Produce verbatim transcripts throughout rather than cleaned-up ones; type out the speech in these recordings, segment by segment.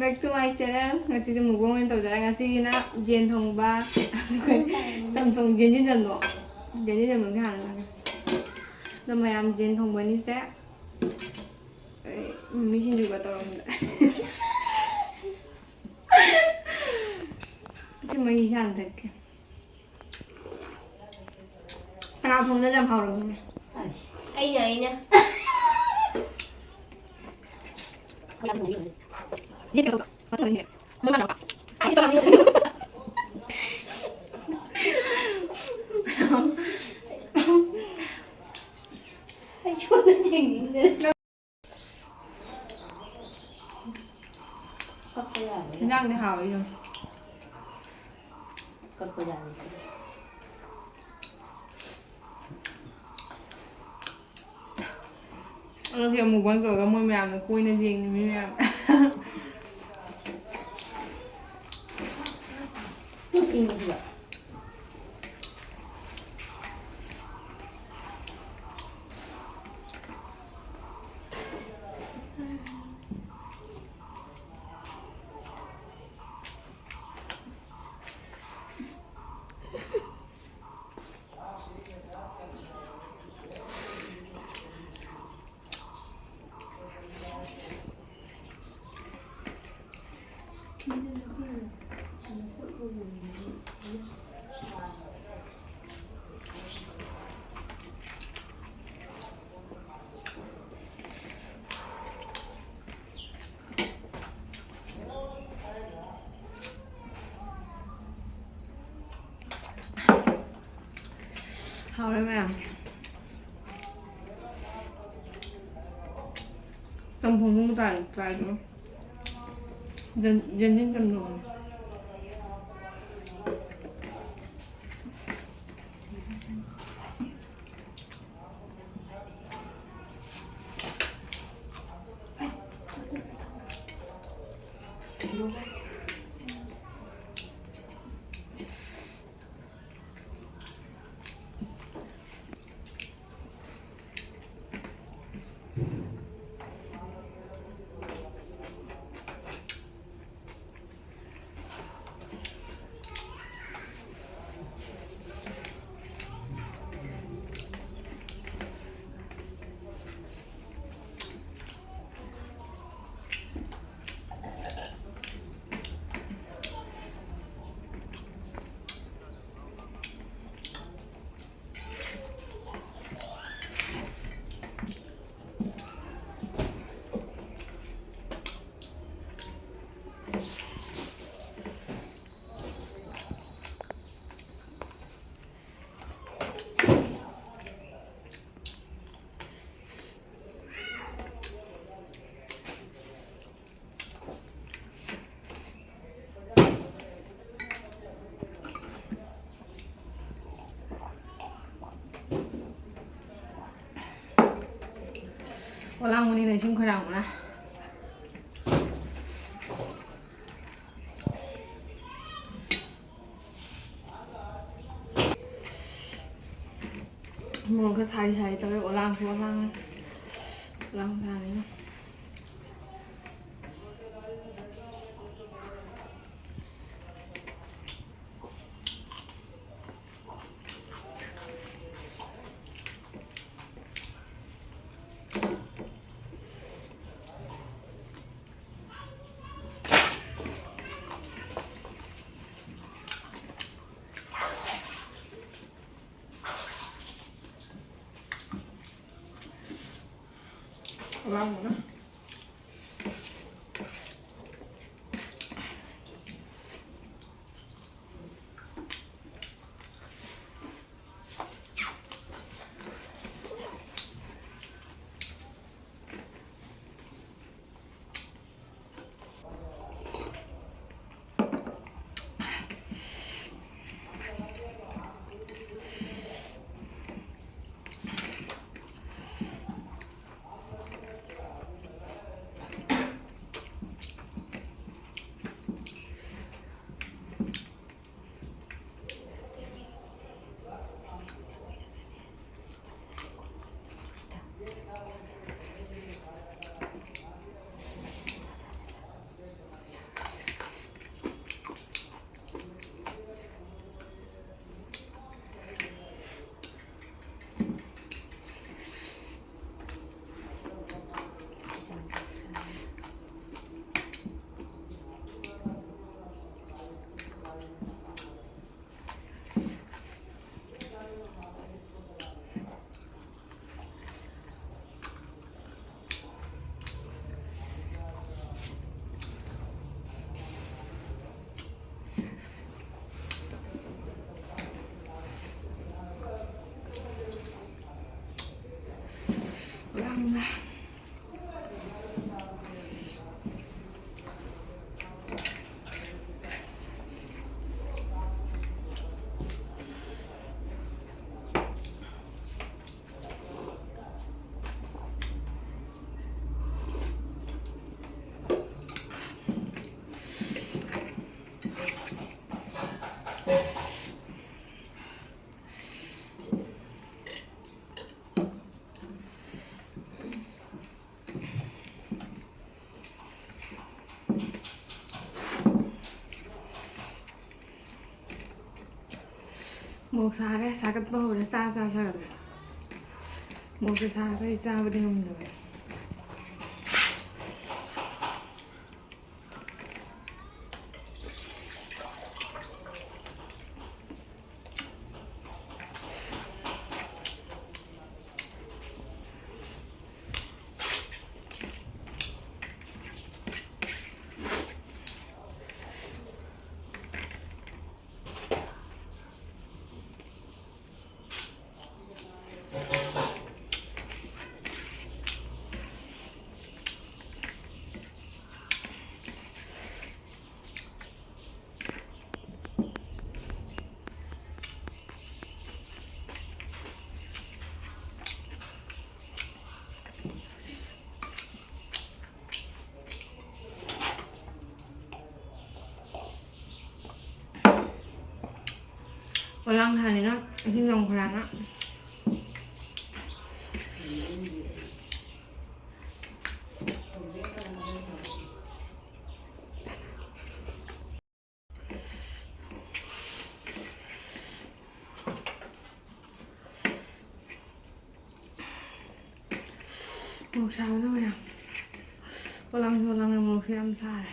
Back to my channel. ꯉꯁꯤꯁꯨ mukbang ꯑꯣꯏꯅ ꯇꯧꯖꯔꯦ꯫ ꯉꯁꯤꯒꯤꯅ ꯌꯦꯟ ꯊꯣꯡꯕ, ꯑꯗꯨꯒ ꯆꯝꯊꯣꯡ, ꯌꯦꯟꯖꯤꯟ ꯆꯝꯊꯣꯡ, ꯌꯦꯟꯖꯤꯟ ꯆꯝꯊꯣꯡꯁꯦ ꯍꯥꯟꯅ ꯆꯥꯒꯦ꯫ ꯑꯗꯣ ꯃꯌꯥꯝ, ꯌꯦꯟ ꯊꯣꯡꯕꯅꯤꯁꯦ꯫ ꯑꯩ ꯃꯤꯃꯤ ꯁꯤꯡꯖꯨꯒ ꯇꯧꯔꯝꯗ꯫ ꯁꯤ ꯃꯍꯤꯁꯦ ꯍꯥꯟꯅ ꯊꯛꯀꯦ꯫ ꯀꯅꯥ ꯊꯣꯡꯕꯅ ꯌꯥꯝ ꯍꯥꯎꯔꯝꯃꯤꯅꯦ? ꯑꯩꯅ, ꯑꯩꯅ꯫ ꯑꯩ ꯁꯣꯝꯗ ꯌꯦꯡꯅꯤꯡꯗꯅ꯫ ꯀꯛꯄ ꯌꯥꯔꯦ꯫ ꯏꯟꯖꯥꯡꯗꯤ ꯍꯥꯎꯋꯤ ꯑꯗꯨꯝ꯫ ꯀꯛꯄ ꯌꯥꯔꯦ꯫ ꯑꯗꯨꯗꯤ ꯑꯃꯨꯛ ꯕꯟ ꯇꯧꯔꯒ ꯃꯣꯏ ꯃꯌꯥꯝꯅ ꯀꯣꯏꯅ ꯌꯦꯡꯉꯤ ꯃꯤ ꯃꯌꯥꯝ꯫ ꯏꯪꯉꯤꯁꯤꯕ꯫ ꯍꯥꯎꯔꯦ ꯃꯌꯥꯝ꯫ ꯆꯝꯊꯣꯡ ꯊꯣꯡꯕ ꯇꯥꯏ, ꯇ꯭ꯔꯥꯏ ꯇꯧ꯫ ꯌꯦꯟ-, ꯌꯦꯟꯖꯤꯟ ꯆꯝꯊꯣꯡ꯫ ꯄꯣꯂꯥꯡꯕꯅꯤꯅ ꯏꯁꯤꯡ ꯈꯣꯏꯔꯥꯡꯕꯅ꯫ ꯃꯣꯔꯣꯛꯀ ꯁꯥꯔꯤ ꯁꯥꯔꯤ ꯇꯧꯔꯦ꯫ ꯑꯣꯂꯥꯡꯁꯨ ꯑꯣꯂꯥꯡꯉꯦ꯫ ꯑꯣꯂꯥꯡ ꯁꯥꯔꯤꯅ꯫ ꯑꯣꯂꯥꯡꯕꯅ꯫ ꯃꯣꯔꯣꯛ ꯁꯥꯔꯦ, ꯁꯥꯒꯠꯄ ꯍꯧꯔꯦ꯫ ꯆꯥ ꯆꯥ ꯁꯥꯒꯠꯂꯦ꯫ ꯃꯣꯔꯣꯛꯁꯦ ꯁꯥꯕꯩ ꯆꯥꯕꯗꯤ ꯉꯝꯗꯕꯅꯦ꯫ ꯄꯣꯂꯥꯡ ꯊꯥꯅꯤꯅ ꯏꯁꯤꯡ ꯌꯥꯝ ꯈꯔꯥꯡꯅ꯫ ꯃꯣꯔꯣꯛ ꯁꯥꯕꯅ ꯃꯌꯥꯝ ꯄꯣꯂꯥꯡ ꯄꯣꯂꯥꯡꯅ ꯃꯣꯔꯣꯛꯁꯦ ꯌꯥꯝ ꯁꯥꯔꯦ꯫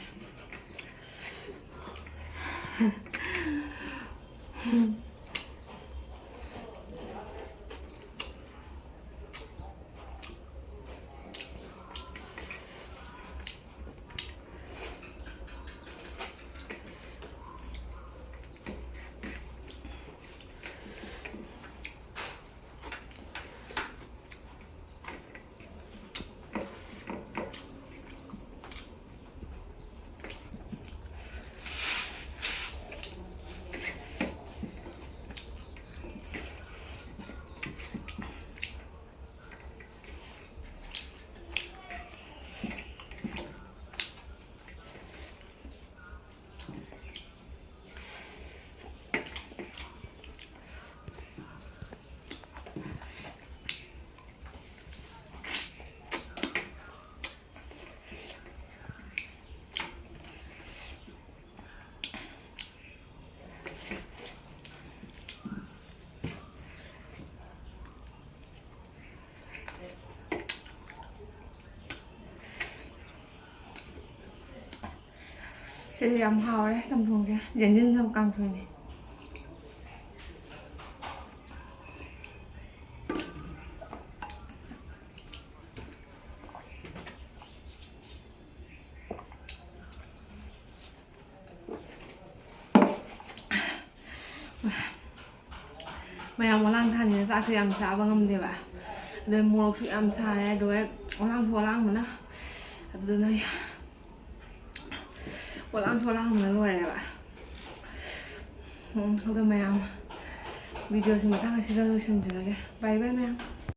ꯁꯤꯗꯤ ꯌꯥꯝ ꯍꯥꯎꯔꯦ ꯆꯝꯊꯣꯡꯁꯦ, ꯌꯦꯟꯗꯦꯝ ꯆꯝ ꯀꯥꯡꯁꯣꯏꯅꯤ꯫ ꯃꯌꯥꯝ ꯑꯣꯂꯥꯡ ꯊꯥꯅꯤꯅ ꯆꯥꯛꯁꯨ ꯌꯥꯝ ꯆꯥꯕ ꯉꯝꯗꯦꯕ, ꯑꯗꯩ ꯃꯣꯔꯣꯛꯁꯨ ꯌꯥꯝ ꯁꯥꯔꯦ, ꯑꯗꯨꯒ ꯑꯣꯂꯥꯡꯁꯨ ꯑꯣꯂꯥꯡꯕꯅ, ꯑꯗꯨꯗꯨꯅ ꯑꯣꯂꯥꯡꯁꯨ ꯑꯣꯂꯥꯡꯕꯅ ꯂꯣꯏꯔꯦꯕ꯫ ꯎꯝ, ꯑꯗꯣ ꯃꯌꯥꯝ, ꯚꯤꯗꯤꯑꯣꯁꯤ ꯃꯇꯥꯡ ꯑꯁꯤꯗ ꯂꯣꯏꯁꯤꯟꯖꯔꯒꯦ꯫ ꯕꯥꯏ ꯕꯥꯏ ꯃꯌꯥꯝ꯫